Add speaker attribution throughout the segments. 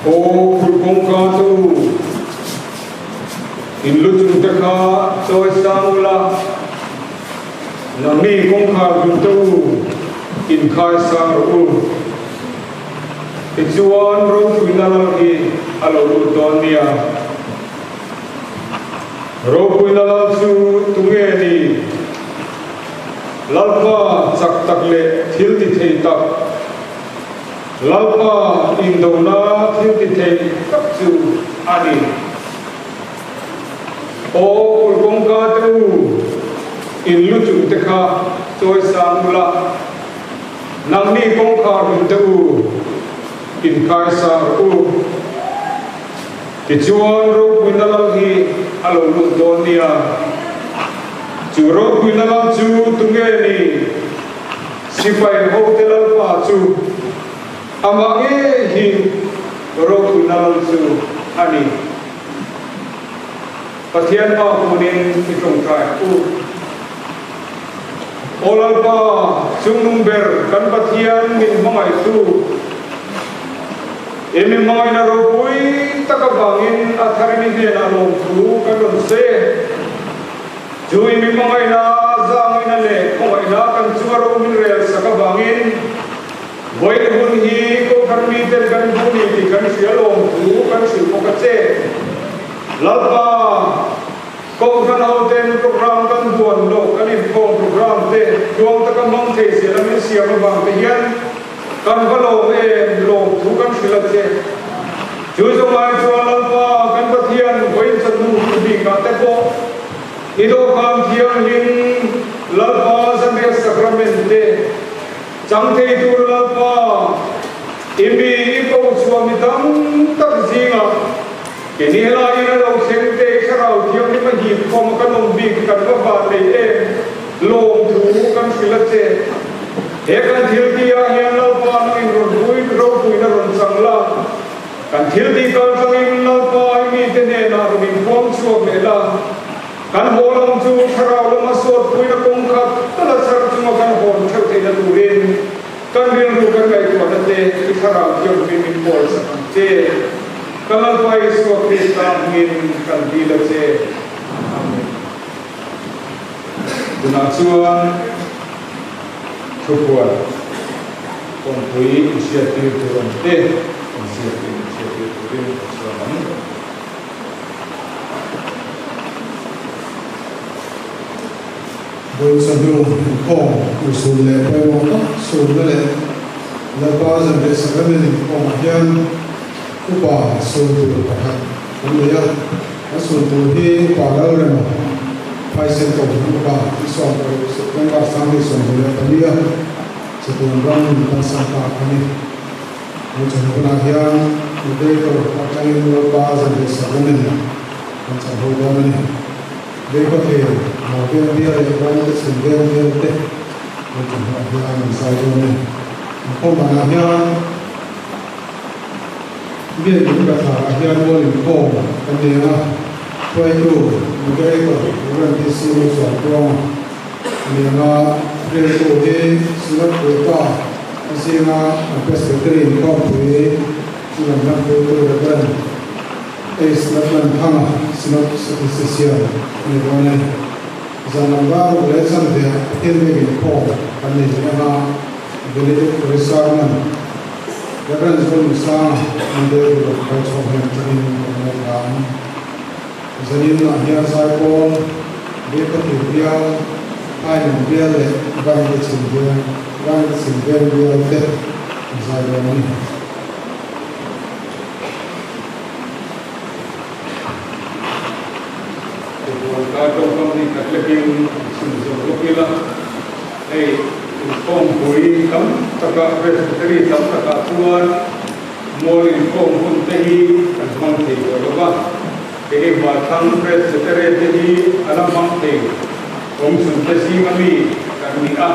Speaker 1: Aw kulh kawngka te u, in lu chung te kha chawi sang ula, nangni kawngkhar dun te u, in khai sang rawh u. Tichuan ropuina lal hi a lo lut dawn nia. Ropuina lal chu tunge ni? Lalpa chak tak leh thil ti thei tak, Lalpa indona thil ti thei tak chu a ni. Aw kulh kawngka te u, in lu chung te kha chawi sang ula, nangni kawngkhar hun te u, in kai sang rawh u. Tichuan ropuina lal hi a lo lut dawn nia. Chu ropuina lal chu tunge ni? Sipai hote lalpa chu amah ngei hi ropuina lal chu a ni. Pathian pa hmunin i tawngtai ang u. Aw Lalpa, chungnung ber kan Pathian min hmangaihtu, i min hmangaihna ropui tak avangin a tharin i hnenah lawmthu kan rawn se. Chu i min hmangaihna zangina leh khawngaihna kan chunga ro min rel sak avangin vawiin hun hi Kohhran miten kan hmu ni tih kan hria lawmthu kan hrilh bawk a che. Lalpa! Kohhran hoten program kan huan lo, kan inkhawm program te tluang taka hmang thei zel a min siam avang te hian kan va lawm em, lawm thu kan hrilh a che. Chu zawng ai chuan Lalpa kan Pathian vawiin chawhnu hun bikah te pawh i dawhkan thianghlim Lalpa Zanriah Sacrament te chang thei tur Lalpa i mi i ko chhuah mi tam tak zingah Keni helaiin a lo thleng te thlarau thianghlim a hip khawm a kan awm bik kan va van nei em lawmthu kan hrilh a che. He kan thil tih ah hian Lalpa nangin rawn pui ropuina rawn chang la, kan thil tih kal tlangin Lalpa i mite hnenah rawn inpuang chhuak leh la, kan haw lam chu thlarau lama suat puina kawng khat tala char chunga kan hawn theuh theihna turin kan rilru kan ngaihtuahna te i thlarau thianghlim in kawl sak ang che. Ka Lalpa Isua Krista hmingin kan dil a che. Amen. Tunah chuan thupuan kawngpui inhriattir tur awm te inhriattir inhriattir turin ka chhuak ang.
Speaker 2: Bawihsa hnu inkhawm usul leh pawimawh tak sulna leh Lalpa zanriah sacrament inkhawmah hian Upa sul tur pakhat kan nei a, kan sul tur hi Upa Lalrema Phaisen Kohhran Upa i 16 September 2024 a chatuan ram min pansan ta a ni. He chawhnu hunah hian Moderator atangin Lalpa zanriah sacrament kan chang ho dawn a ni. Veikhawthei, Mauviang bial leh Vainate chhun veng bial te he chawhnuah hian an zai dawn a ni. Inkhawm danah hian Biakin bathlarah hian mual inkhawm kan nei ang a, hruaitu, moderator, Rev. DC Lalzualtluanga a ni ang a, riltu hi Synod Puipa a zinga an Presbytery inkhawmpui chu rawn hmanpuitu Rev. Ace Lalhlanthanga, Synod Statistician a ni dawn e. Zan lam dar ruk leh chanve ah Pathian biak inkhawm kan nei leh ang a, Benedictory Sermon, Rev. Zonunsanga Monday tur rawn kal chhuak hnem tangin kan ngaithla ang. Zanin ah hian Zaipawl, Biakkathir bial, Thainung bial leh Vainga chhim veng, Vainga chhim veng bial te an zai dawn a ni.
Speaker 1: Tubuan ka tawngkam hi khat lekin chhun zawm lawk ila, hei inkhawmpui tam takah Presbytery tam takah chuan mual inkhawm hun te hi kan hmang thei tawh lo va, kei Hmarthlang Presbytery te hi a la hmang thei awmchhun te zing ami kan ni a,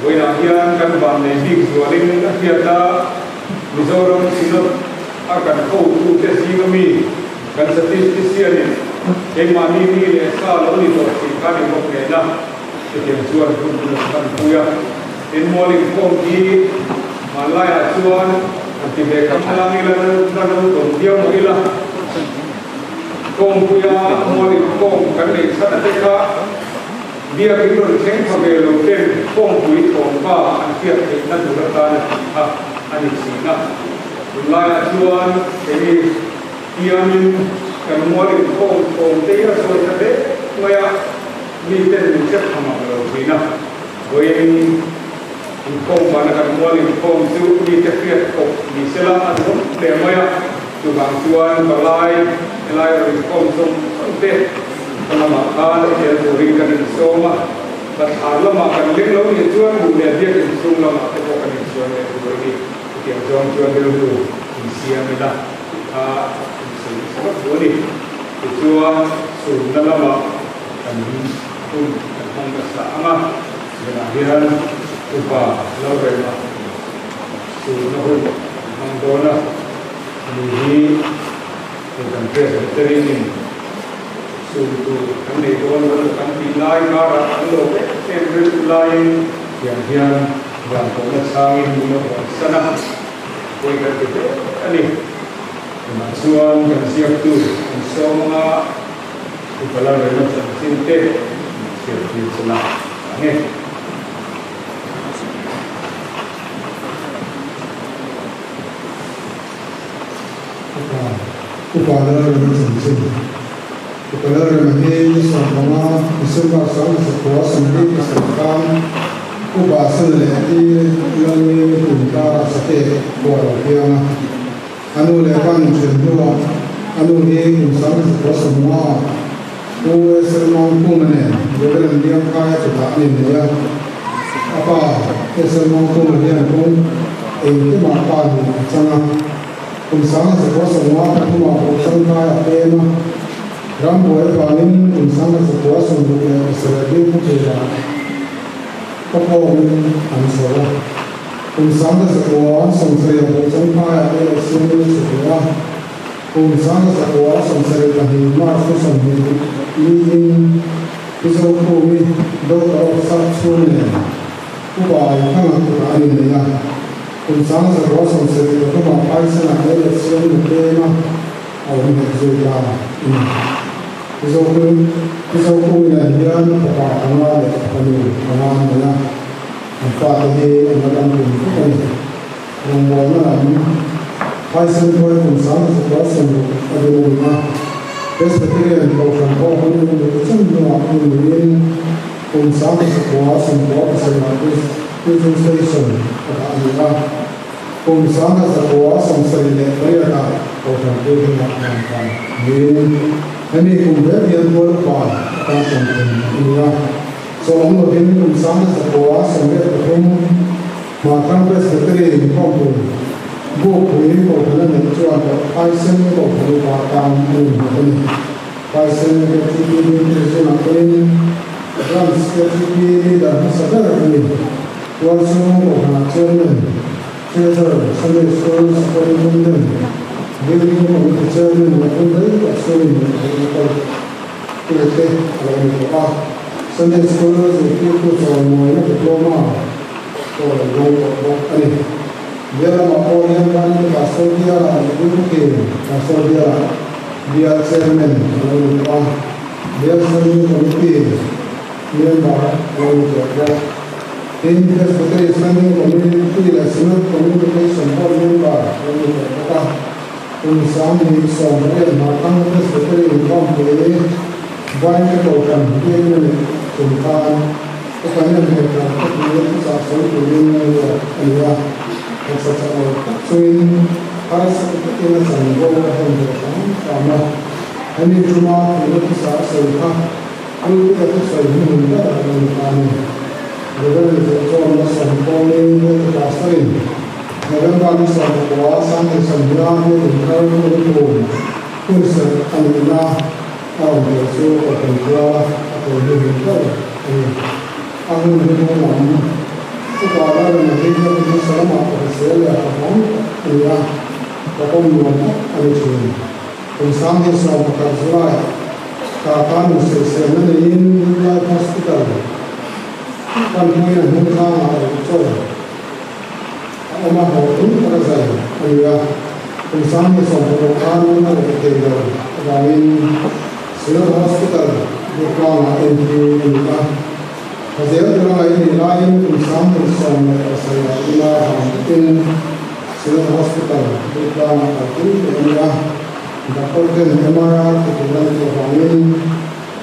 Speaker 1: vawiinah hian kan vannei bik zualin a hriat a. Mizoram Synod a kan hotute zinga mi kan statistician in keimahni mi leh sa lo ni tawh tih kha ni bawk nen a, chutiang chuan hun hun an hmanpui a. Inmual inkhawm hi hmanlaiah chuan Han ti ve khanglang ila la naupang viau mah ila kawngpuia mual inkhawm kan neih chhan ate kha biakin rawn thleng pha ve lo ten kawngpui thawmpa an hriat theihna tur atan a tih kha a ni thin a. Tunlaiah chuan keini tiamin kan mual inkhawm thawm te hi a sawi ta hle mai a, miten min hre pha mang lo thin a. Vawiin inkhawm vana kan mual inkhawm chu mite hriat khawp ni sela a duhawm hle mai a, chuvang chuan palai helai rawn inkhawm zawng zawng te ka lamah khan tel turin kan insawm a, bathlar lamah kan leng lo nih chuan duh leh biak inchhung lamah te pawh kan insual leh tur a ni. Chutiang zawng chuan rilru insiam ila tih kha insawi nasa vak duh a ni. Tichuan chhunna lamah kan hun kan hmang nasa ang a, zanah hian upa lo rema chhunna hun kan hmang dawn a, ani hi hei kan Presbyterian in chhun tur kan nei dawn lo kan tih lai karah kan lo em em rilru laiin tiang hian van pawhna changin min lo rawn san a, pawi kan ti hle a ni. Tunah chuan kan ziaktu an sawm anga upa la rema chanchin te chhiar tir chu la ang e.
Speaker 2: Upa Upa la rema chanchin Upa la rema hi ni 15 December 1900 27 khan Upa San leh Pi Lalmi Kumkara Sate pawh a lo piang a. A nu leh pa nen ṭhian hnuah a nu hi kum 1950 ah Pu SL Mangkhuma nen Reverend Liangkhaia chutah an innei a. A pa SL Mangkhuma hian kawng engkimah pa nih a chang a. Kum 1953 ah pawh Changkai a pem a. Rambuai avangin kum 1967 Bingkhawthira ka pawmin an chho a. Kum 1970 pawh Changphaiah te leh Siamil a chhuk leh a. Kum 1972 March ni 20 niin Mizo Khumi Daughter of Sap chhung nen Upa Aithanga kutah an innei a. Kum 1973 ah Phaisana te leh Siamil a pem a, a awm nghet zui ta a ni. Mizo Khumi nen hian fapa panga leh fanu panga an nei a. An fate hi an la dam tum vek a ni. Rawngbawlna lam Phaisen khuai kum 1960 a din a ni a. Presbyterian Kohhran pawh hun eng emaw ti chen hnuah hun niin kum 1997 ah Preaching Station a dah a ni a. Kum 1978 ah Kohhran Puitling ah an kai niin hemi kum vek hian tual upa atan sawmthum a ni a. Chawlawm lovin kum 1983 Hmarthlang Presbytery inkhawmpui Bukpui Kohhran a neih chuan Phaisen Kohhran upa atan a inhmuh a ni. Phaisen KTP Ministry zungah pawhin Branch KTP Leader hmasa ber a ni. Tualchhung Kohhranah Chairman, Treasurer, Sunday School Superintendent, Building Committee Chairman leh hun rei tak chhungin theihna kal tute a lo ni tawh a. Sunday School zirtirtu chawimawi na diploma pawh a lo dawng tawh bawk a ni. Bial lamah pawh hian Vanite Pastor Biala leh Bukbukin Pastor Biala Bial Chairman a lo ni tawh a. Bial Standing Committee member a lo ni tawh bawk. Tin, Presbytery Standing Committee leh Synod Communication Board member a lo ni tawh bawk a. Kum 2018 Hmarthlang Presbytery inkhawmpui Vainte Kohhran biakna leh kum khan Upa nem leh tlai te hi thuchah sawi turin a ruat a ni a, hausa chak lo tak chungin harsa ti takin a chanvo a hem ve hram hram a. Hemi tuma thihna thuchah a sawi kha pulpit-a thusawi hnuhnun ber a lo ni ta a ni. Reverend Zawhchawmna Sawmkawngin Biate Pastor-in November ni 19 Sanghaisam hia biakin thar hmun kum hun serh a nihna a rawn tel chu Kohhran kuala a tel hnuhnun ber a ni. A hun hnuhnung lam upa Lalrema hi biakin hmasa lamah ka hrisel leh a hlauhawm tak a ni a, ka pawm nuam tak a ni thin. Kum 2011 July thla khan insawiselna neiin New Life Hospital panpuiin a hnungthlangah a awm chaw. a awm a, hlawhtling taka zai a ni a. Kum 2016 khan a reh thei lo avangin Synod Hospital Durtlangah entir a ni a. Thazel tura ngaih a nih laiin kum 2017 ah ila vang takin Synod Hospital Durtlangah kaltir leh a ni a. Doctor ten MRI ti tur an tih avangin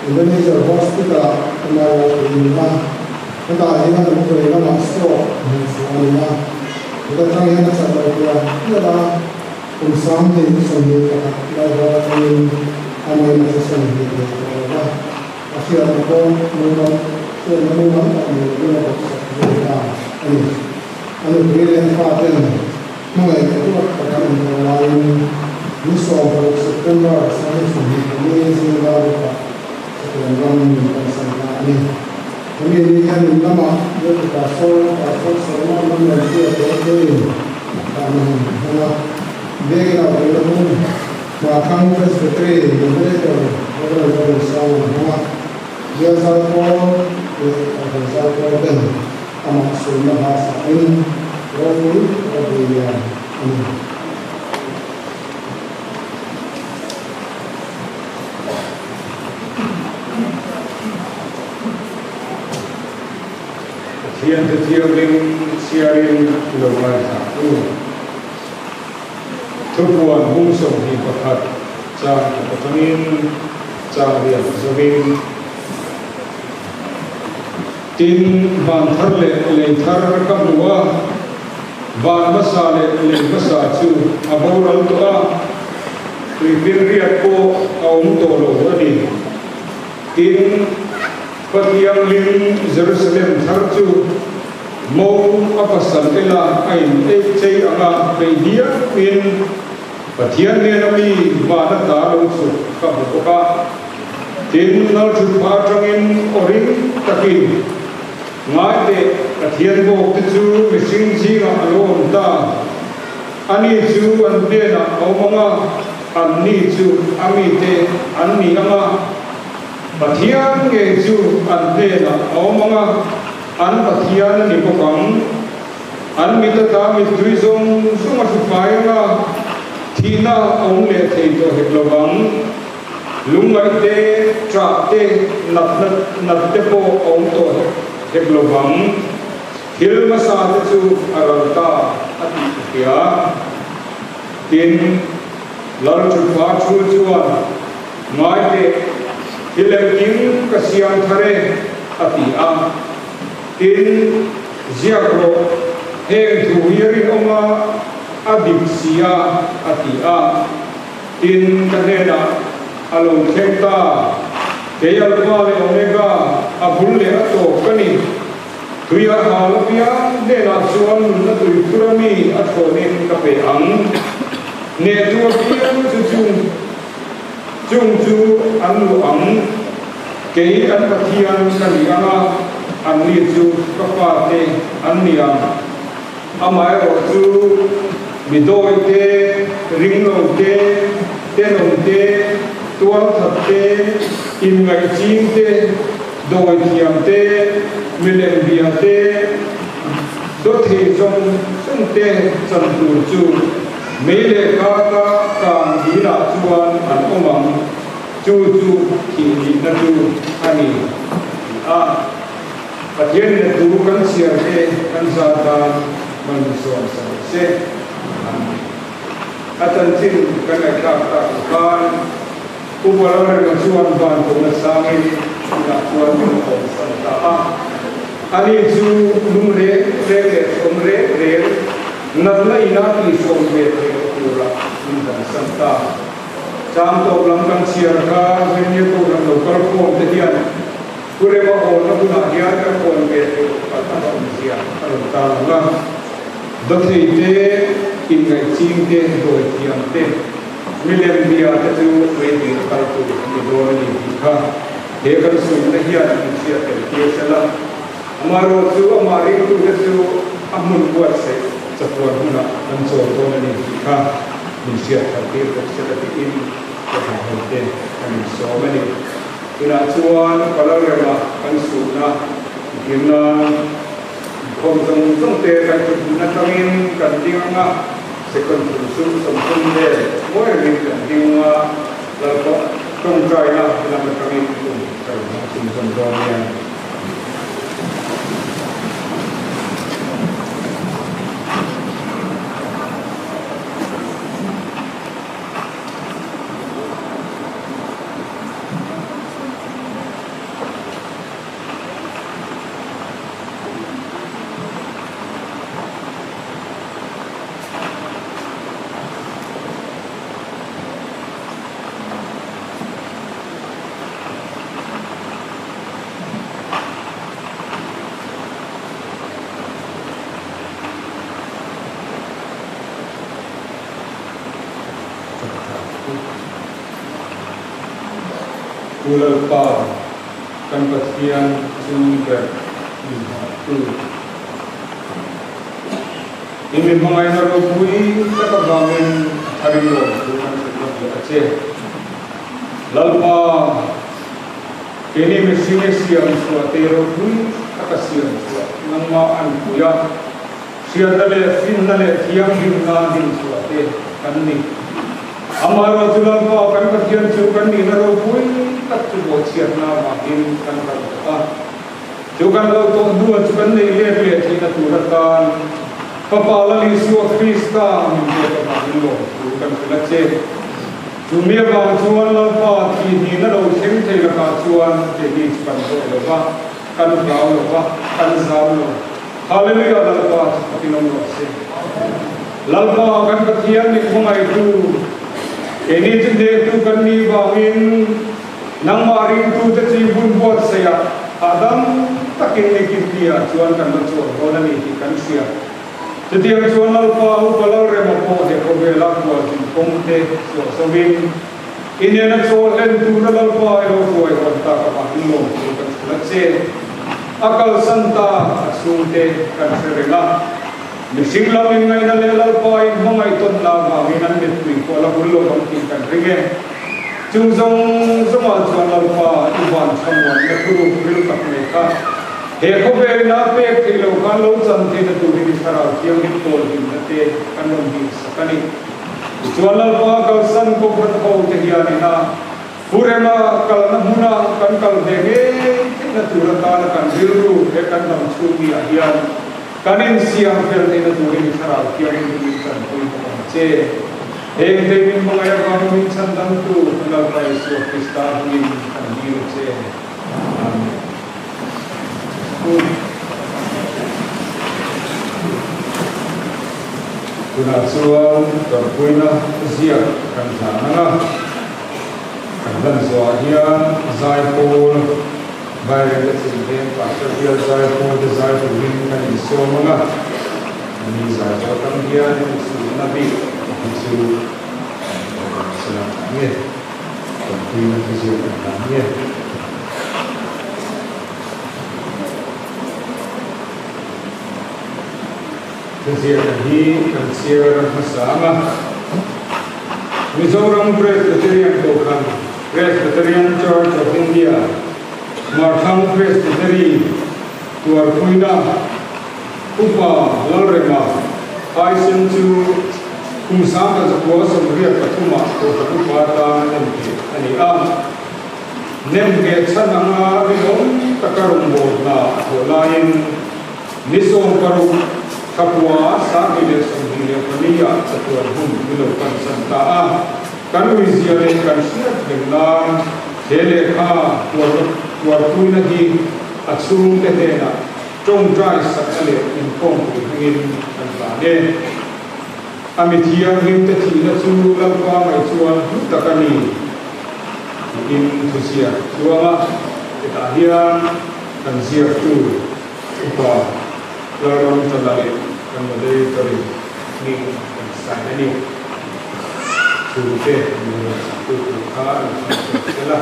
Speaker 2: Ebenezer Hospital-ah MRI tih a ni a. Hetah hian an vei lamah stroke hmuh chhuah a ni a. Heta tang hian a chak lo pial pial a, kum 2021 lai hawl atangin a main a hresawn hlei thei tawh lo va, a hriatna pawh mumal hriatna mumal tak nei lovin a bawksak zui ta a ni. A nupui leh a faten hmangaih leh duat tak an inhmuh laiin ni 16 September 2024 zinga rukah chutiang ram min kalsan ta a ni. Hemi ni hian in lamah Bialtu Pastor, Pastor Solomon Lalmuanpuia te tein tahna han hmang a, Biakin ah vawi la hmun Hmathlang Presbytery Moderator Reverend Lalrinsanga an hmang a, Bial Zaipawl leh Kohhran Zaipawl ten amah sualna hla sahin ropui taka vui liam a ni.
Speaker 1: Pathian te thianghlim chhiarin i lo ngaithla u. Thupuan hung 21 chang khat atangin chang riat zawin tin van thar leh lei thar ka hmu a, van hmasa leh lei hmasa chu a boral tawh a, tuifinriat pawh a awm tawh lo a ni. Tin, Pathianghlim Jerusalem thar chu mo a pasal ela a in eih chei ang a, hei hiamin Pathian hnena mi van ata lo chhuk ka hmu bawk a. Tin, Lalthutpha atangin aw ring takin, Ngai teh, Pathian bawk te chu mihring zingah a lo awm ta. Ani chu an hnenah a awm ang a, anni chu a mite an ni ang a, Pathian ngei chu an hnenah a awm ang a, an Pathian a ni bawk ang. An mit ata mittui zawng zawng a hru fai ang a, thihna a awm leh thei tawh hek lo vang. Lungngaih te, ṭah te, natna nat te pawh a awm tawh hek lo vang. Thil hmasa te chu a ral ta a tih ka hria. Tin, Lalṭhutpha thu chuan, Ngai teh, thil engkim ka siam thar e, a ti a. Tin, ziak rawh, heng thu hi a rinawm a, a dik si a, a ti a. Tin, ka hnenah a lo thleng ta, Kei Alpha leh Omega, a bul leh a tawp ka ni. Tui a hal apiang hnenah chuan nunna tui phur a mi a thlawnin ka pe ang. Hnehtu apiang chu chung chung chu an luh ang. Kei an Pathian ka ni ang a, anni chu ka fate an ni ang. Amaherawh chu mi dawi te, ringlo te, tenawm te, tualthat te, inngaihching te, dawithiam te, milem bia te, dawthei zawng zawng te chan tur chu mei leh kata kang dilah chuan an awm ang, chu chu thih nihna chu a ni, ti a. Pathian in a thu kan chhiar te kan zat dan malsawm sa rawh se. Amen. A chanchin kan ngaihthlak tak ang khan Upa Lalrema chuan van kohna sangin inah chuan min awm san ta a. Ani chu lung reng reng leh thawm reng reng natna ina tihsawm ve theih loh tura min dan san ta. Chang tawp lam kan chhiar kha Venue Kohhran lo kal khawm te hian Pu Rema hawnna hunah hian kan hawn ve theih loh palh a awm zia a rawn tan ang a. Dawthei te, inngaihching te, dawithiam te, milem bia te chu meidil a kal tur an ni dawn a ni tih kha he kan sawina hian min hriat tel tir sela. Amaherawh chu amah ringtute chu a hmun buatsaih chatuan hunah an chawl dawn a ni tih kha min hriat thar tir bawk sela tiin ka hna hawn te kan insawm a ni. Tunah chuan Palalrema kan suhna i tir nan. Thutkhawm zawng zawng te kan thuthmun atangin kan ding anga, second thum chu 30 vel ngawi rengin kan ding anga, Lalpa tawngtaina lam atangin kum ka rawn hmang chhun zawm dawn nia. Pu Lalpa, kan Pathian chung ber min hmangaihtu. I mi hmangaihna ropui tak avangin a tharin lawm thu kan hrilh lawk leh a che. Lalpa, keini mihring i siam chhuah te ropui taka siam chhuah nangmah an pui a, hriatna leh finna leh thianghlimna din chhuah te kan ni. Amaherawhchu Lalpa kan Pathian chu kan nihna ropui tak chu bawhchhiatna avangin kan hlauh tawh a. Chu kan lo tawh hnuah chu kan neih let leh theihna tur atan Fapa Lal Isua Krista min pek avangin lawmthu kan hrilh a che. Chu mi avang chuan Lalpa thih hnihna lo thleng thei lakah chuan kei hi chu kan zawh lo va, kan hlau lo va, kan zam lo. Hallelujah Lalpa chu fakin awm rawh se. Lalpa kan Pathian min hmangaihtu, keini chu hnehtu kan nih vangin nangmah ringtute chi hun buatsaihah hahdam takin ni kimpiah chuan kan la chuan dawn a ni tih kan hria. Chutiang chuan Lalpa upa Lalrema pawh he khawvela khualzin kawngte chhuah zovin i nena chawl hlen tura Lalpa i lo hruai hawn tak avangin lawmthu kan chhun a che. A kalsan ta a chhungte kan hre reng a. Mihring lam inngaihna leh Lalpa in hmangaih tawnna avangin an mittui pawh a la hul lo ang tih kan ring e. Chung zawng zawngah chuan Lalpa i van thlamuanna thuruk ril tak mai kha he khawvelin a pek theih loh khan lo chan theihna turin i thlarau thianghlim pawl hlimna te kan rawn dil sak a ni. Tichuan Lalpa kalsan kawhhran ho te hianin a Hurema kalna hmuna kan kal ve ngei theihna tur atana kan rilru he kan dam chhung ni ah hian kan insiam fel theihna turin i thlarau thianghlim hi min tanpui bawk ang che. Heng te min hmangaih avangin min chhandamtu Lalpa Isua Krista hmingin kan dil a che. Amen. Tunah chuan tawrhpuina ziak kan hlan ang a, kan hlan zawhah hian zaipawl Vairengte Chinleng Pastor Bial zaipawl te zai turin kan insawm ang a, ani zai zawh atang hian insuhna bik hi chu kan tawrh salam ang e, tawrhpuina ziak kan hlan ang e. Thuziakna hi kan chhiar hmasa ang a, Mizoram Presbyterian Kohhran, Presbyterian Church of India, Hmarthlang Presbytery tuarpuina Upa Lalrema Aisen chu kum 1983 ah Kohhran Upa atan a entir a ni a. Nem nge chhan anga rinawm taka rawngbâwl hna a thawh laiin ni 16 thakua 2024 ah chatuan hun min lo pansan ta a. Kan uizia leh kan hriat reng nan he lehkha tuarpuina hi a chhungte hnenah tawngtai sakna leh inkhawmpui hmangin kan hlan e. A mi thianghlimte thihna chu Lalpa ngaih chuan hlu tak a ni tiin thuziak chuang a, hetah hian kan ziaktu Upa Lalramtana leh kan moderator-in hming kan sign a ni. Chhungte min rawn saktu tur kha an chhungchhuak tel a.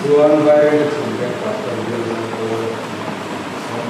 Speaker 1: Chuan Vairengte chhung veng Pastor Bial Zangpawl an sawm.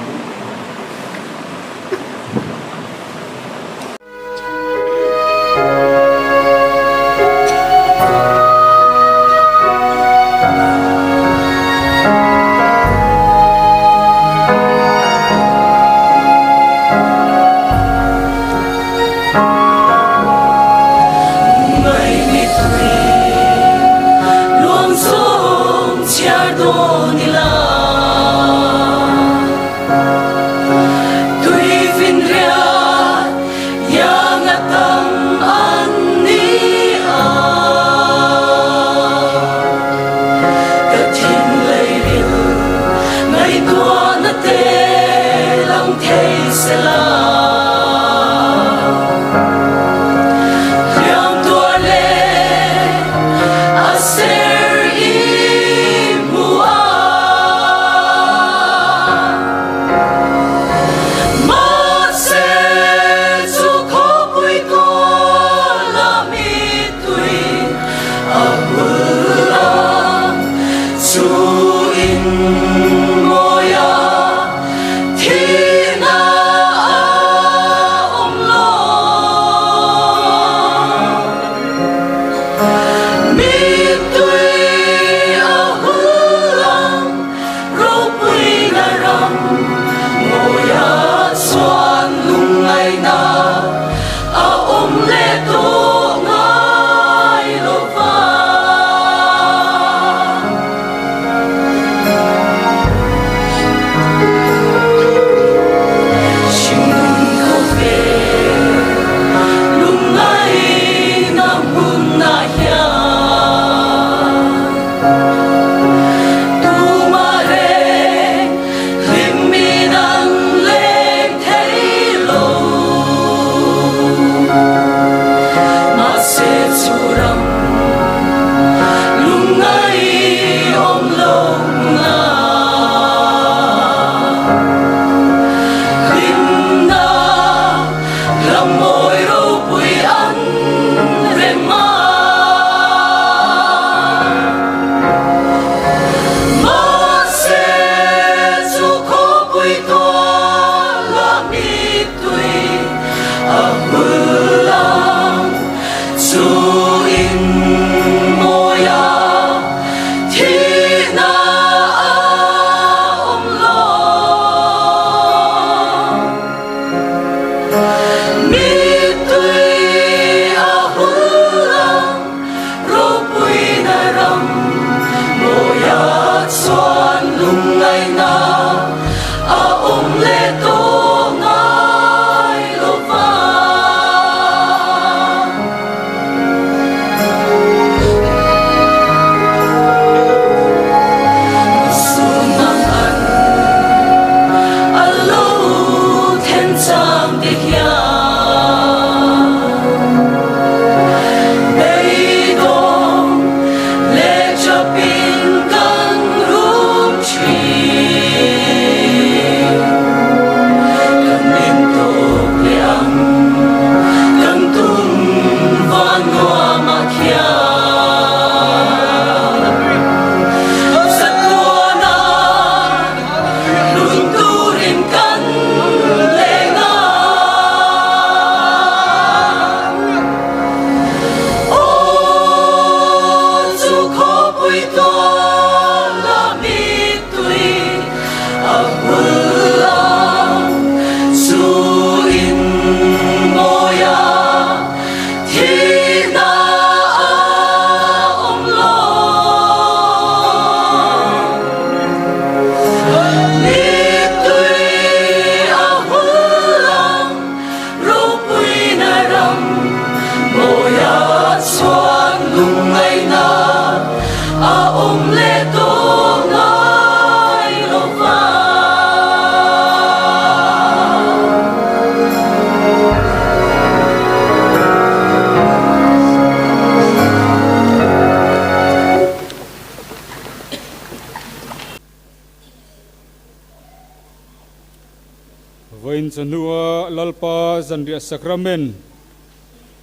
Speaker 1: zanriah sakramen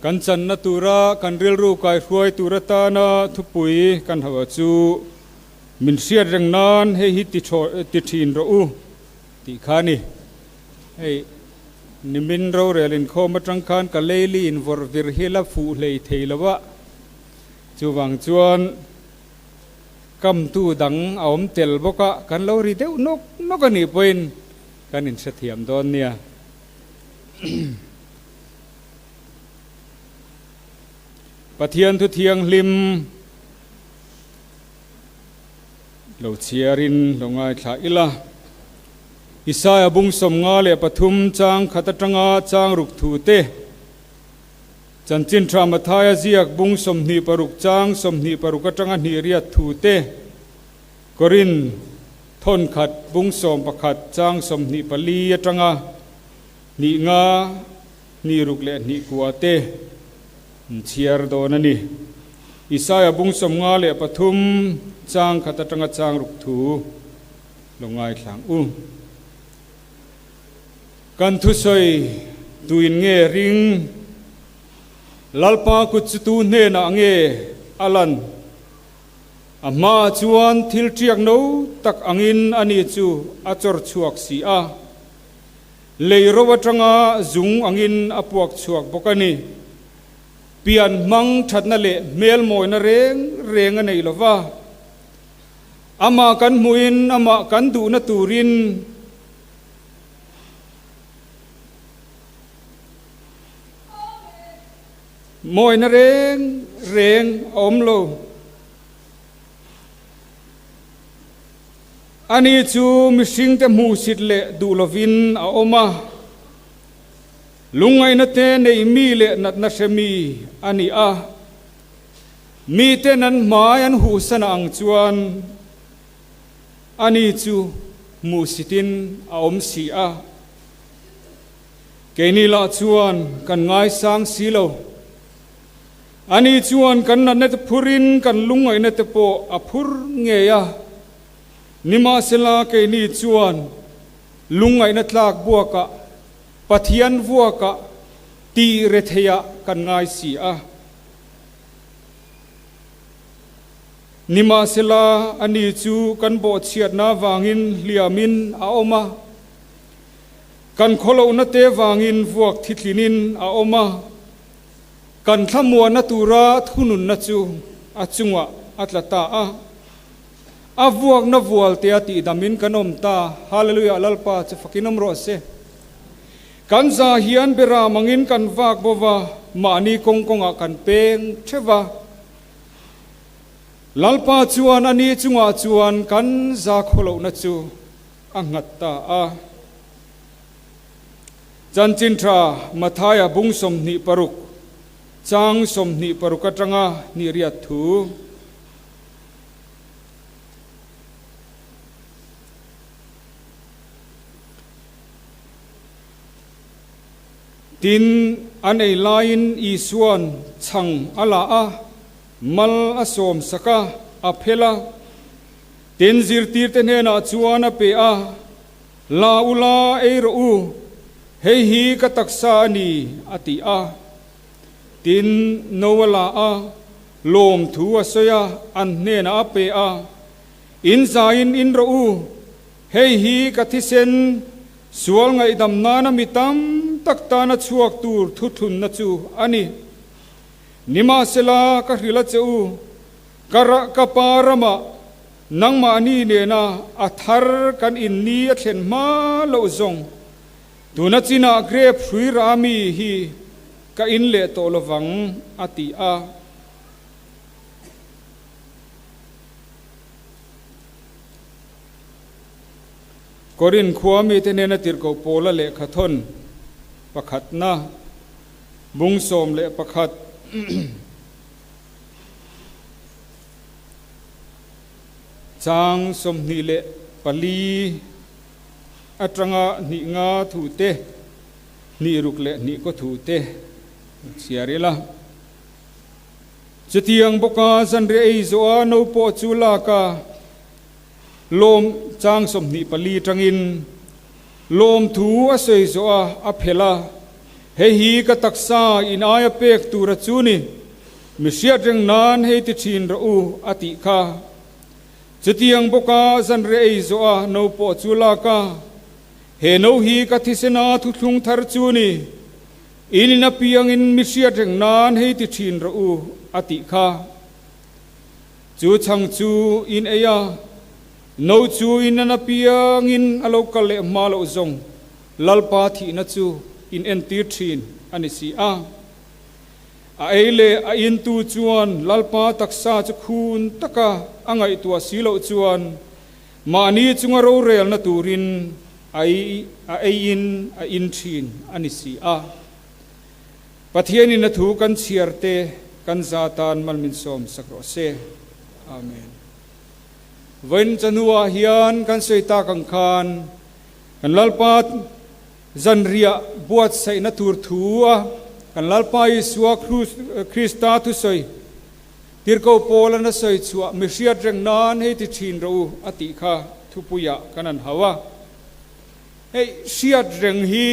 Speaker 1: kan channa tura kan rilru kaihruai tur atana thupui kan hauh chu min hriat reng nan hei hi ti ti thin rawh u tih kha a ni. Hei nimin rorel inkhawm atang khan ka leili invawrh vir hi la fuh hlei thei lo a, chuvang chuan Kamtu dang a awm tel bawk a, kan lo ri deuh nawk nawk a nih pawhin kan inhrethiam dawn nia. Pathian thu thianghlim lo chhiarin lo ngaithla ila. Isaia bung 53 chang khat atanga chang ruk thu te, Chanchin Tha Mathaia ziak bung 26 chang 26 atanga hnih riat thu te, Korin thawn khat bung 11 chang 24 atanga hnih nga hnih ruk leh hnih kua te an chhiar dawn a ni. Isaia bung 53 chang khat atanga chang ruk thu lo ngaithlang u. Kan thusawi tuin nge ring? Lalpa kut chu tu hnenah nge a lan? A hmaah chuan thil ṭiak no tak angin ani chu a chawr chhuak si a, lei ro aṭanga zung angin a puak chhuak bawk a ni. Pian hmang ṭhatna leh hmel mawina reng reng a nei lo va, amah kan hmuhin amah kan duhna turin, Mawina reng reng a awm lo. Ani chu mihringte hmuhsit leh duh lovin a awm a, lungngaihna te nei mi leh natna hre mi a ni a. Miten an hmai an huhsan ang chuan Ani chu hmuhsitin a awm si a, keini lah chuan kan ngaisang si lo. Ani chuan kan natna te phurin kan lungngaihna te pawh a phur ngei a, nimahsela keini chuan lungngaihna tlak buakah, Pathian vuakah tih retheiah kan ngai si a. Nimahsela, ani chu kan bawhchhiatna vangin hliamin a awm a, kan khawlohna te vangin vuak thitlinin a awm a, kan thlamuanna tura thununna chu a chungah a tla ta a, a vuakna vualtea tihdamin kan awm ta. Hallelujah, Lalpa chu fakin awm rawh se. Kan za hian bera mangin kan vak bo va, mahni kawng kawngah kan peng theuh va. Lalpa chuan a ni chungah chuan kan zakhawlohna chu a nghat ta a. Chanchin Tha Mathaia bung 26, chang 26 atanga hnih riat thu. Tin, an ei laiin Isua'n chhang a la a, mal a sawm sak a, a phel a. Tin, zirtirte hnenah chuan a pe a, La u la, ei rawh u, hei hi ka taksa a ni, a ti a. Tin, no a la a, lawmthu a sawi a, an hnenah a pe a, In zaiin in rawh u, hei hi ka thisen, Sual ngaihdam nana mi tam tak tana chhuak tur thuthlunna chu a ni. Nimahsela, ka hrilh a che u, ka rah ka pa ramah nangmahni nena a thar kan inni a thlen hma loh zawng, tuna chinah grep hrui rah mi hi ka in leh tawh lovang, a ti a. Korin khua mite nena tirhkoh Paula lehkha thawn pakhatna bung 11 chang 24 atanga hnih nga thu te, hnih ruk leh hnih kaw thu te chhiar ila. Chutiang bawka zanriah ei zawha no pawh chu lak a. Lawm chang 24 tangin lawmthu a sawi zawh a, a phelh a. Hei hi ka taksa in aia pek tura chu ni, mi hriat reng nan hei ti thin rawh u, a tih kha. Chutiang bawka zanriah ei zawh a no pawh chu lak a, He no hi ka thisena thuthlung thar chu ni, in in apiangin mi hriat reng nan hei ti thin rawh u, a tih kha. Chu chhang chu in ei a, no chu in an apiangin a lo kal leh hma loh zawng Lalpa thihna chu in entir thin a ni si a. A ei leh a intu chuan Lalpa taksa chu khun taka a ngaihtuah si loh chuan mahni chunga rorelna turin a a eiin a in thin a ni si a. Pathianin a thu kan chhiar te kan za tan mal min sawm sak rawh se. Amen. Vawiin chahnuah hian kan sawi tak ang khan Kan Lalpa zanriah buatsaihna tur thu a kan Lalpa Isua Krista thusawi Tirhkoh Paula na sawi chhuah mi hriat reng nan hei ti thin rawh u a tih kha thupuiah kan han hau a. Hei hriat reng hi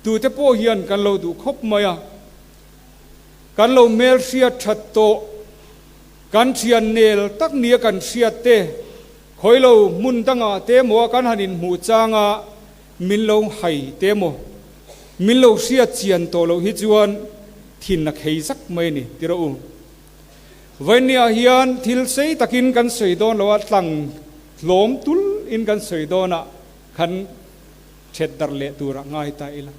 Speaker 1: tute pawh hian kan lo duh khawp mai a. Kan lo hmel hriat that tawh kan thian nel tak nia kan hriat te Khawi lo hmun dangah te maw a kan han inhmuh changa min lo hai te maw, min lo hriat chian tawh loh hi chuan thin a khei zak mai a ni ti rawh u. Vawinia hian thil sei takin kan sawi dawn lo a, tlang hlawm tul in kan sawi dawn a, kan thet darh leh tur a ngai ta ila.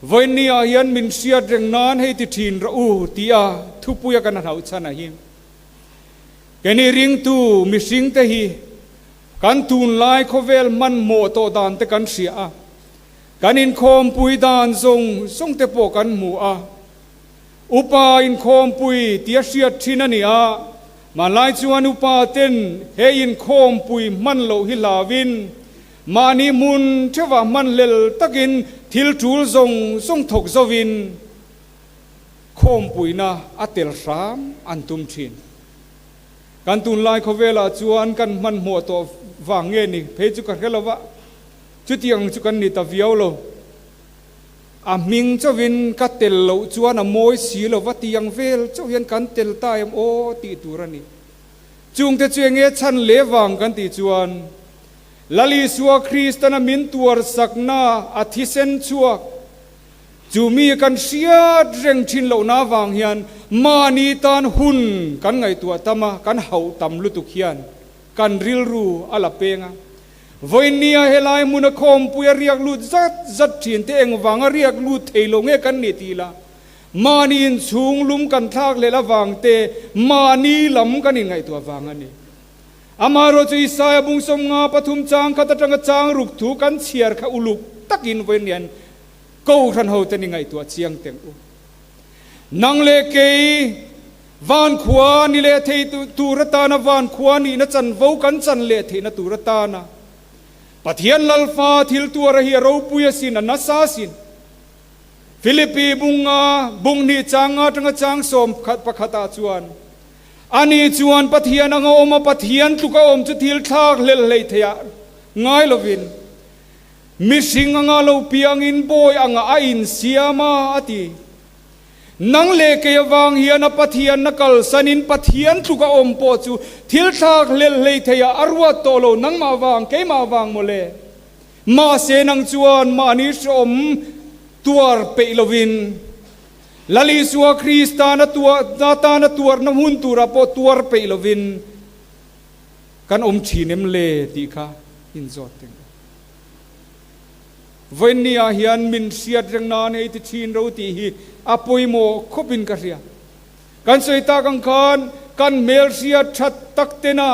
Speaker 1: Vawinia hian min hriat reng nan hei ti thin rawh u tia thupuia kan han hauh chhan a hi. Keini ringtu mihringte hi kan tunlai khawvel hmanhmawh tawh dan te kan hria a, kan inkhawmpui dan zawng zawng te pawh kan hmu a. Upa inkhawmpui tia hriat thin a ni a, hmanlai chuan upa ten he inkhawmpui hman loh hi hlauin mahni hmun theuhah hman hlel takin thil tul zawng zawng thawk zovin, Khawmpuina a tel hram an tum thin. Kan tunlai khawvelah chuan kan hmanhmawh tawh vang nge ni phei chu ka hre lo va, chutiang chu kan ni ta viau lo. A hming chauhin ka tel loh chuan a mawi si lo va tiang vel chauh hian kan tel ta em aw tih tur a ni. Chungte chu enge chhan leh vang kan tih chuan Lal Isua Kristana min tuarsakna a thisen chhuak, Chu mi kan hriat reng thin lohna avang hian mahni tan hun kan ngaihtuah tam a, kan hauh tam lutuk hian kan rilru a la peng a. Vawinia helai hmuna khawmpui a riak lut zat zat thin te engvanga riak lut thei lo nge kan nih tih lah mahni inchhung lum kan thlak hlelh avang te mahni lam kan inngaihtuah vang a ni. Amaherawh chu Isaia bung 53 chang khat atanga chang ruk thu kan chhiar kha uluk takin vawiin Kohhran hote ni ngaihtuah chiang teng u. Nang leh kei van khua ni leh thei tur atana van khua nihna chanvo kan chan leh theihna tur atana Pathian Lalfa thil tuara hi a ropui asin, a nasa asin. Philippi bunga bung hnih chang nga atanga chang 11 ah chuan ani chuan Pathian anga awm a, Pathian tluka awm chu thil thlak hlel hlei theiah ngai lovin Mihring anga lo piangin bawi anga a insiam a, a ti. Nang leh kei avang hian a Pathianna kalsanin Pathian tluk a awm pawh chu thil thlak hlel hlei theiah a ruat tawh lo, nangmah vang, keimah vang mawle. Mahse nang chuan mahni hrehawm tuar peih lovin Lal Isua Krista na tana tuarna hmun turah pawh tuar peih lovin kan awm thin em le tih kha inzawt teng. Vawinia hian min hriat reng nan ei ti thin ro tih hi a pawimawh khawpin ka hria. Kan sawi tak ang khan kan hmel hriat that tak tena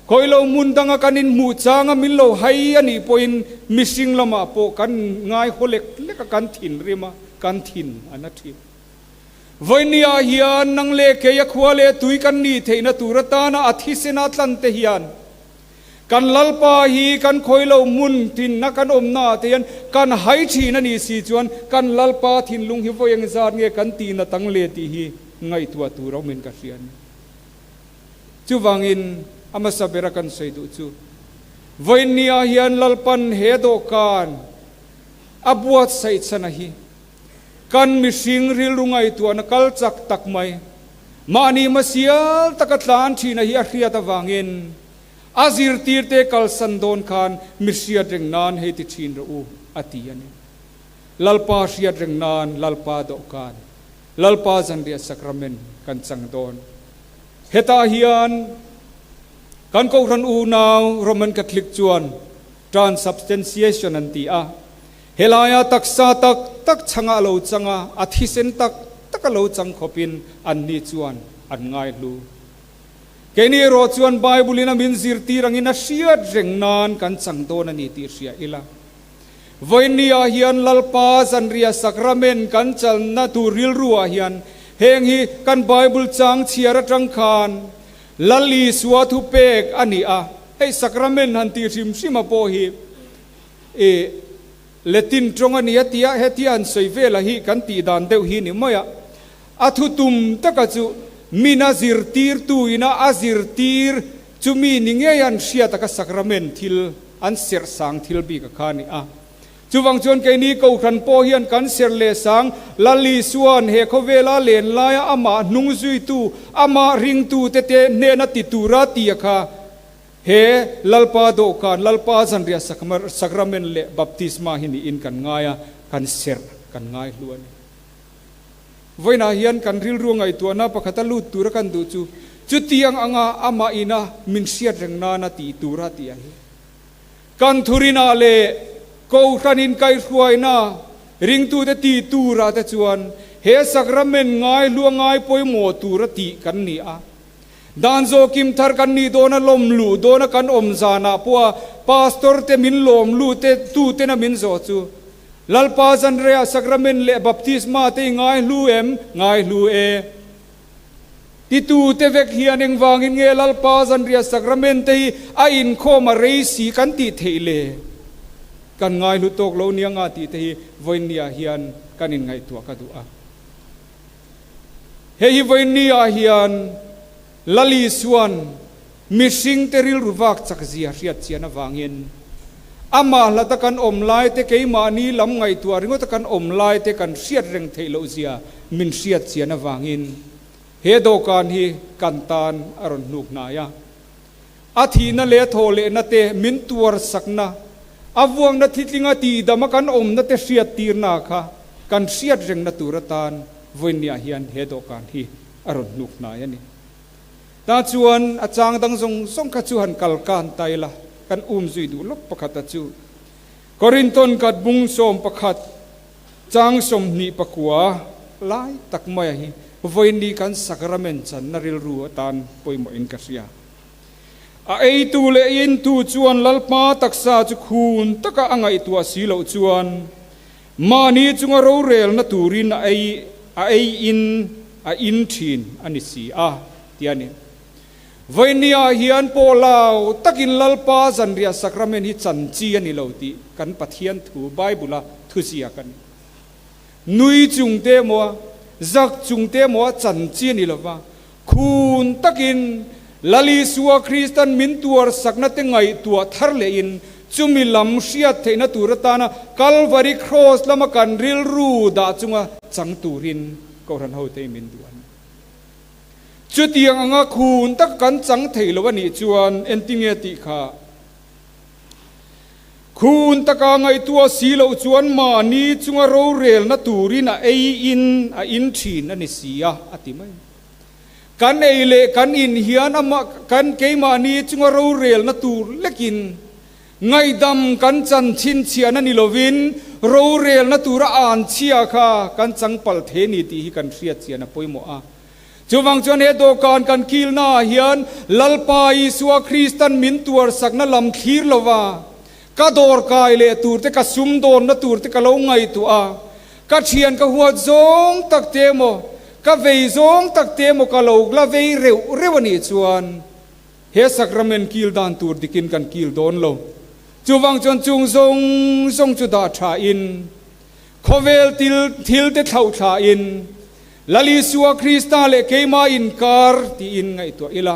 Speaker 1: khawi lo hmun danga kan inhmuh changa min lo hai a nih pawhin mihring lamah pawh kan ngai haw lek lek a, kan thin rim a, kan thin a na thin. Vawinia hian nang leh kei a khua leh tui kan nih theihna tur atana a thisena tlan te hian Kan Lalpa hi kan khawi lo hmun tinna kan awmna ah te hian kan hai thin a nih si chuan kan Lalpa thinlung hi vawi eng zat nge kan tihna tang le tih hi ngaihtuah tur awmin ka hria a ni. Chuvangin a hmasa bera kan sawi duh chu vawiin ni ah hian Lalpan he dawhkan. A buatsaih chhan a hi kan mihring rilru ngaihtuahna kal chak tak mai, mahni hmasial taka tlan thin a hi a hriat avangin a zirtirte kalsan dawn khan mi hriat reng nan hei ti thin rawh u a ti a ni. Lalpa hriat reng nan Lalpa dawhkan, Lalpa zanriah sakramen kan chang dawn. Hetah hian kan Kohhran unau Roman Catholic chuan Transubstantiation an ti a, helaia taksa tak tak chhangah a lo chang a, a thisen tak tak a lo chang khawpin anni chuan an ngaihlu. Keini erawh chuan Bible-in a min zirtir angin a hriat reng nan kan chang dawn a ni tih hria ila. Vawiinniah hian Lalpa zanriah sakramen kan chalna tur rilruah hian heng hi kan Bible chang chhiar atang khan Lal Isua thupek a ni a, hei sakramen han tih hrim hrim a pawh hi i Latin tawng a ni a tia hetia han sawi vel a hi kan tih dan deuh hi ni mai a. A thutum taka chu min a zirtirtu ina a zirtir chu mi ni ngei an hriat a ka sakramen thil an serh sang thil bik a kha a ni a. Chuvang chuan keini Kohhran pawh hian kan ser leh sang Lal Isua'n he khawvela len laia amah hnung zuitu, amah ringtute te hnena ti tura ti a kha he Lalpa dawhkan, Lalpa zanriah sakramen leh baptisma hi niin kan ngai a, kan serh kan ngai hlu a ni. Vawiinah hian kan rilru ngaihtuahna pakhata lut tura kan duh chu chutiang anga amah ina min hriat reng nana ti tura ti a hi. Kan thurinah leh Kohhran inkaihhruaina ringtute tih turah te chuan he sakramen ngaihlua ngai pawimawh tura tih kan ni a. Dan zawhkim thar kan nih dawna lawm luh dawna kan awm zanah pawha pastor te min lawm luh te tutena min zawh chu Lalpa zanreiah sakramen leh baptisma te i ngaihlu em? Ngaihlu e. Titute vek hian engvangin nge Lalpa zanriah sakramen te hi a inkhawm a rei si kan tih theih le? Kan ngaihlu tawk lo nia nga tih te hi vawiinniah hian kan inngaihtuah ka duh a. Hei hi vawiinniah hian Lal Isua'n mihringte rilru vak chak zia hriat chian avangin amah hlata kan awm lai te keimahni lam ngaihtuah ringawta kan awm lai te kan hriat reng theih loh zia min hriat chian avangin he dawhkan hi kan tan a rawn hnuk hnai a. A thihna leh a thawh lehna te min tuar sakna, a vuakna thitlinga tihdama kan awmna te hriat tirna kha kan hriat rengna tur atan vawiinniah hian he dawhkan hi a rawn hnuk hnai a ni. Tah chuan a chang dang zawng zawng kha chu han kal kan ta ila, kan um zui duh lawk pakhat a chu. Korinthon kat bung 11 chang 29 lai tak maia hi vawiinni kan sakramen channa rilru atan pawimawhin ka hria. A eitu leh a intu chuan Lalpa taksa chu khun taka a ngaihtuah si loh chuan Mahni chunga rorelna turin a ei a ei in a in thin a ni si a, ti a ni. Vawinia hian pawh lau takin Lalpa zanriah sakramen hi chan chi a ni lo tih kan Pathian thu Bible-a thuziak a ni. Nui chung te emaw a, zak chung te emaw a chan chi a ni lo va, khun takin Lal Isua Kristan min tuar sakna te ngaihtuah thar lehin chumi lam hriat theihna tur atana Kalvari Kraws lama kan rilru dah chunga chang turin Kohhran hote hi min duh a ni. Chutiang anga khun tak kan chang thei lo a nih chuan entinge tih kha khun taka ngaihtuah si loh chuan mahni chunga rorelna turin a ei in a in thin a ni si a, a ti mai. Kan ei leh kan in hian amah kan keimahni chunga rorelna tur lekin ngaihdam kan chan chhinchhiahna ni lovin rorelna tura an chhia kha kan changpal thei a ni tih hi kan hriat chian a pawimawh a. Chuvang chuan he dawhkan kan kilnaah hian Lalpa Isua Kristan min tuarsakna lam thlir lova ka dawr kai leh tur te ka sumdawnna tur te ka lo ngaihtuah a, ka thian ka huat zawng tak te emaw Ka vei zawng tak te maw ka lo la vei reuh reuh a nih chuan he sakramen kil dan tur dikin kan kil dawn lo. Chuvang chuan chung zawng zawng chu dah tha in, khawvel til thil te thlauh thla in, Lal Isua Krista leh keimah inkar tiin ngaihtuah ila,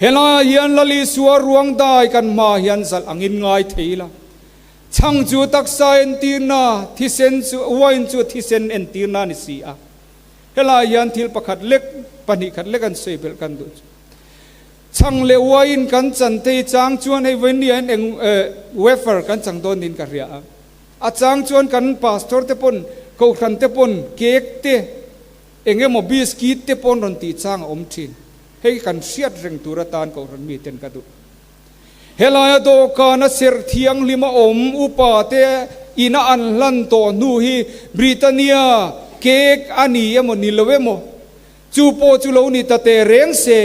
Speaker 1: helaiah hian Lal Isua ruang dai kan hma hian zalh angin ngai thei ila. Chhang chu taksa entirna, thisen chu, wine chu thisen entirna a ni si a. Helai hian thil pakhat lek, pahnih khat lek an sawi belh kan duh chu. Chhang leh wine kan chan te hi chang chuan hei vawiin ni ah hian eng wafer kan chang dawn niin ka hria a. A chang chuan kan pastor te pawn, kohhran te pawn cake te, eng emaw biscuit te pawn rawn tih chang a awm thin. Hei kan hriat reng tur atan kohhran miten ka duh. Helaia dawhkana serh thianghlim a awm upa te ina an hlan tawh hnu hi Britannia cake a ni emaw ni lo emaw chu pawh chu lo ni ta teh reng se.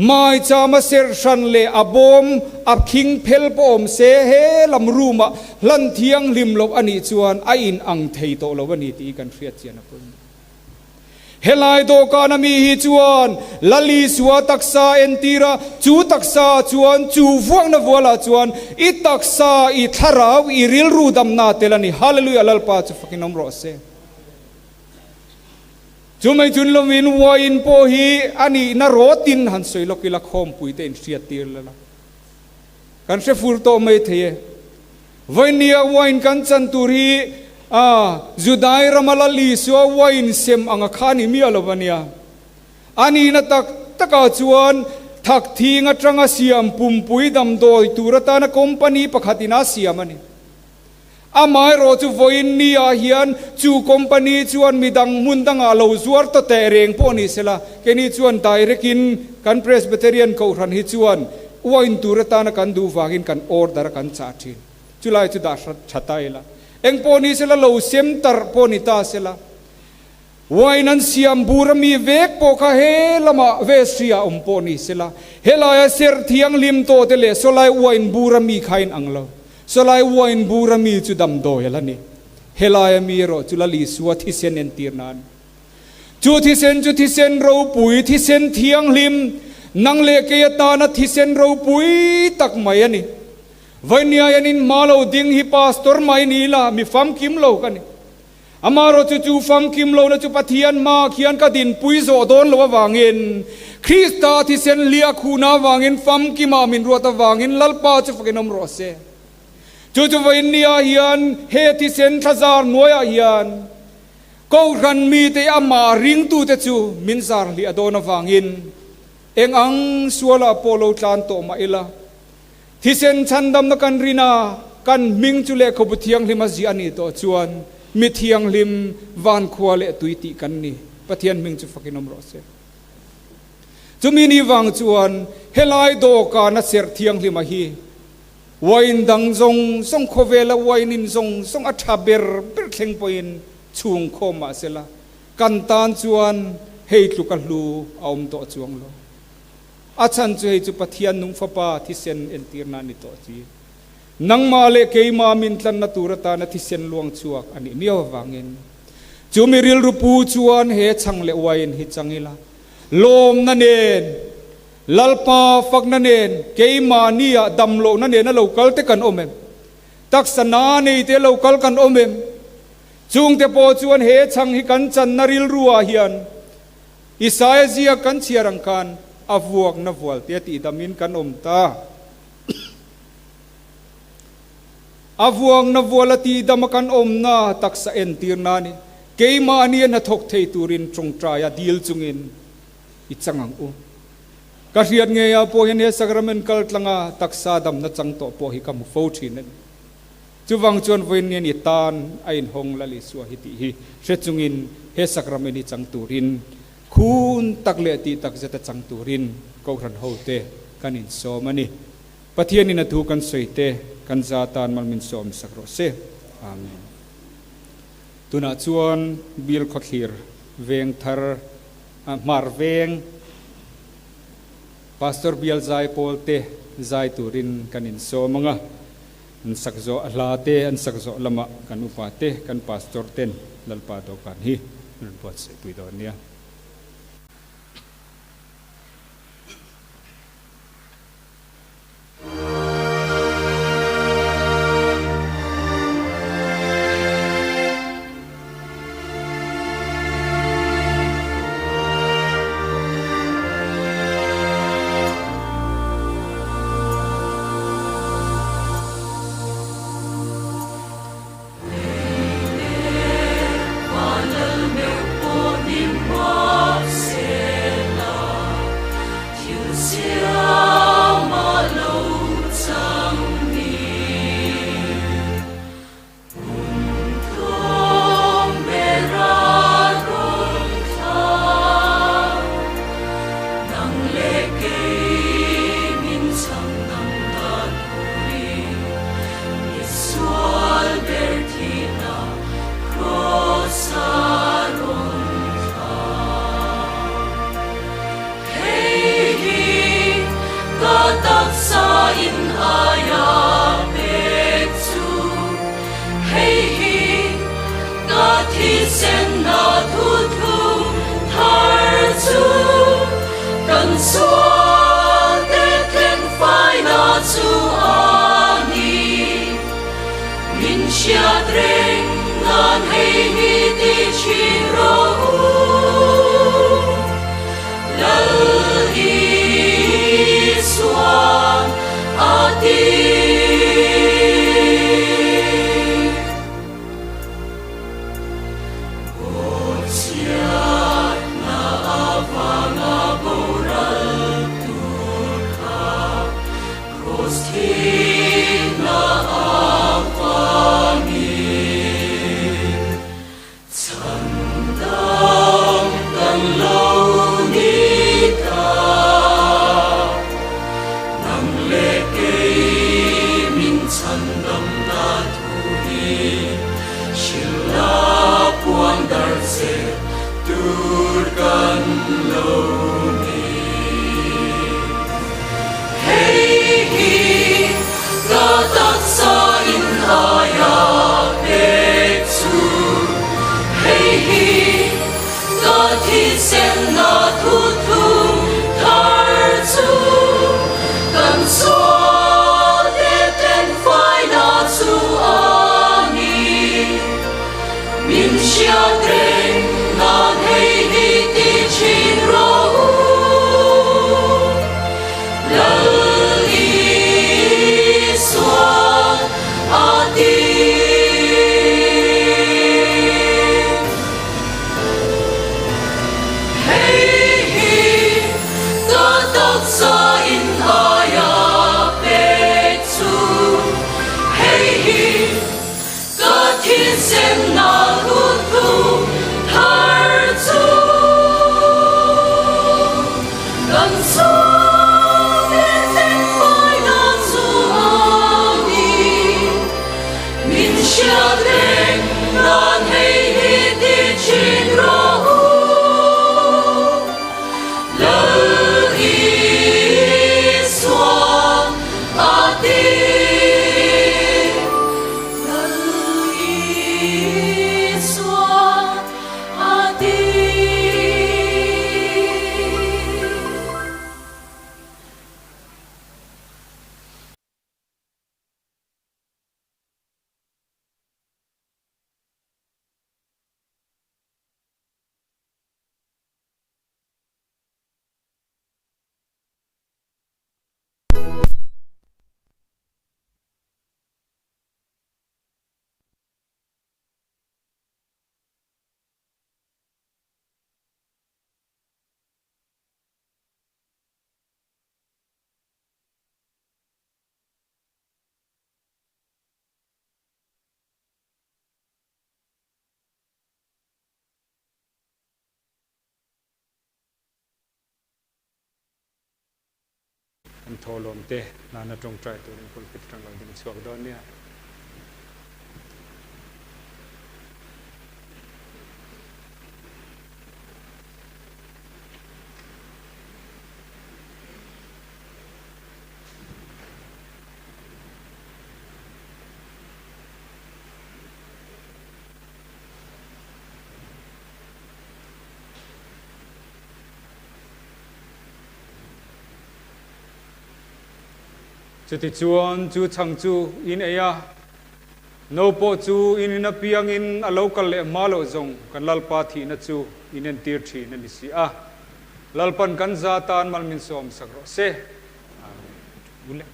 Speaker 1: Maichama serh hran leh a bawm a khing phel pawh awm se he lam room ah hlan thianghlim loh a nih chuan a in ang thei tawh lo a ni tih hi kan hriat chian a pawimawh. Helai dawhkana mi hi chuan Lal Isua taksa entir a, chu taksa chuan chu vuakna vualah chuan i taksa, i thlarau, i rilru damna tel a ni. Hallelujah Lalpa chu fakin awm rawh se. Chu mai chun lovin wine pawh hi a nihna rawtin han sawi lawk ila khawmpui te inhriat tir la la. Kan hre fur tawh mai thei e. Vawinia wine kan chan tur hi a Judai rama Lal Isua wine sem anga kha ni miah lo ania. A nihna tak takah chuan thak thing atanga siam pumpui damdawi tur atana company pakhatin a siam a ni. Amaherawh chu vawiin ni ah hian chu company chuan midang hmun dangah lo zuar ta teh reng pawh ni sela, keini chuan direct in kan Presbyterian Kohhran hi chuan wine tur atana kan duh vangin kan order a kan chah thin. Chulai chu dah tha ta ila. Eng pawh ni sela lo sem tarh pawh ni ta sela. Wine an siam bur ami vek pawh kha he lamah vestry ah awm pawh ni sela, helaia serh thianghlim tawh te leh sawlai wine bur ami kha in ang lo. Sawlai wine bur ami chu damdawi a la ni. Helai ami erawh chu Lal Isua thisen entir nan. Chu thisen chu thisen ropui, thisen thianghlim, nang leh kei atana thisen ropui tak mai a ni. Vawinia hian in hma lo ding hi pastor mai ni ila mi famkim lo ka ni. Amaherawh chu chu famkim lohna chu Pathian hma khian ka dinpui zawh dawn loh avangin, Krista thisen hliah khuhna avangin famkimah min ruat avangin Lalpa chu fakin awm rawh se. Chu chu vawiin niah hian he thisen thlazar hnuaiah hian Kohhran mite amah ringtute chu min zar hliah dawn avangin eng ang sualah pawh lo tlan tawh mah ila, Thisen chhandamna kan rin a, kan hming chu lehkhabu thianghlim a ziah a nih tawh chuan mi thianghlim vankhua leh tui tih kan ni. Pathian hming chu fakin awm rawh se. Chumi ni vang chuan helai dawhkan a serh thianghlim a hi wine dang zawng zawng khawvela wine in zawng zawng a tha ber ber thleng pawhin chhung khawm mah sela kan tan chuan hei tluk a hlu a awm tawh chuang lo. A chhan chu hei chu Pathian nung Fapa thisen entirna a ni tawh chi. Nangmah leh keimah min tlanna tur atana thisen luang chhuak a nih miau avangin chu mi rilru pu chuan he chhang leh uaiin hi chang ila, lawmna nen, Lalpa fakna nen, keimahnia damlohna nena lo kal te kan awm em? Taksa na nei te lo kal kan awm em? Chungte pawh chuan he chhang hi kan channa rilruah hian Isaia ziak kan chhiar ang khan a vuakna vualte a tihdamin kan awm ta. A vuakna vual a tihdama kan awmna taksa entirna a ni. Keimahni a hnathawk thei turin tawngtaia dil chungin i chang ang u. Ka hriat ngeiah pawh hian he sacrament kal tlanga taksa damna chang tawh pawh hi ka hmu fo thin a ni. Chuvang chuan vawiin nge ni tan a inhawng Lal Isua hi tih hi hre chungin he sacrament hi chang turin khun tak leh tih tak zeta chang turin Kohhran hote kan insawm a ni. Pathianin a thu kan sawi te kan za tan mal min sawm sak rawh se. Amen. Tunah chuan Bial Khawthlir Veng Thar Hmar Veng Pastor Bial Zai Pawl te zai turin kan insawm ang a. An sak zawh a hla te an sak zawh lamah kan upa te kan pastor ten Lalpa dawhkan hi an rawn buatsaih pui dawn nia. An thawhlawm te nana tawngtai turin pulpit atang lo ding chhuak dawn nia. Chutichuan chu chhang chu in ei a, no pawh chu in in apiangin a lo kal leh hma loh zawng kan Lalpa thihna chu in entir thin a ni si a. Lalpan kan za tan mal min sawm sak rawh se. Amen.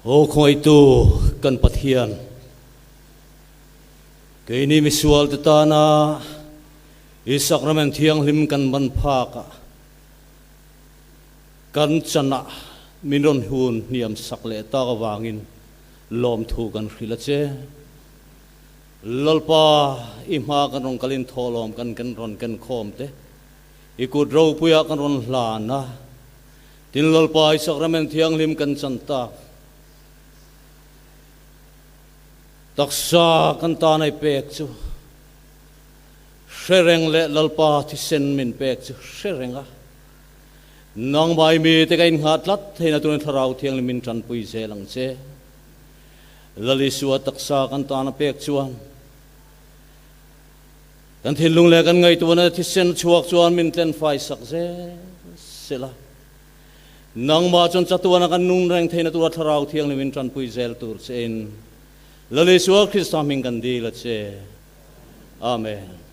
Speaker 3: Aw khawngaihtu kan Pathian, keini misualte tana i Sacrament Thianghlim kan ban phakah kan chanah min rawn hun hniam sak leh tak avangin lawmthu kan hrilh a che. Lalpa, i hma kan rawn kalin thawhlawm kan kan rawn ken khawm te, i kut ropuiah kan rawn hlan a, Tin Lalpa i Sacrament Thianghlim kan chan tak. Taksa kan tan ai pek chu hre reng leh Lalpa thisen min pek chu hre reng a. Nangmah i mite ka inngah tlat theihna turin Thlarau Thianghlim min tanpui zel ang che. Lal Isua taksa kan tan a pek chuan Kan thinlung leh kan ngaihtuahna thisen chhuak chuan min tlenfai sak zel sela. Nangmah chuan chatuana kan nung reng theihna tura Thlarau Thianghlim in tanpui zel tur che in Lal Isua Krista hming kan dil a che. Amen.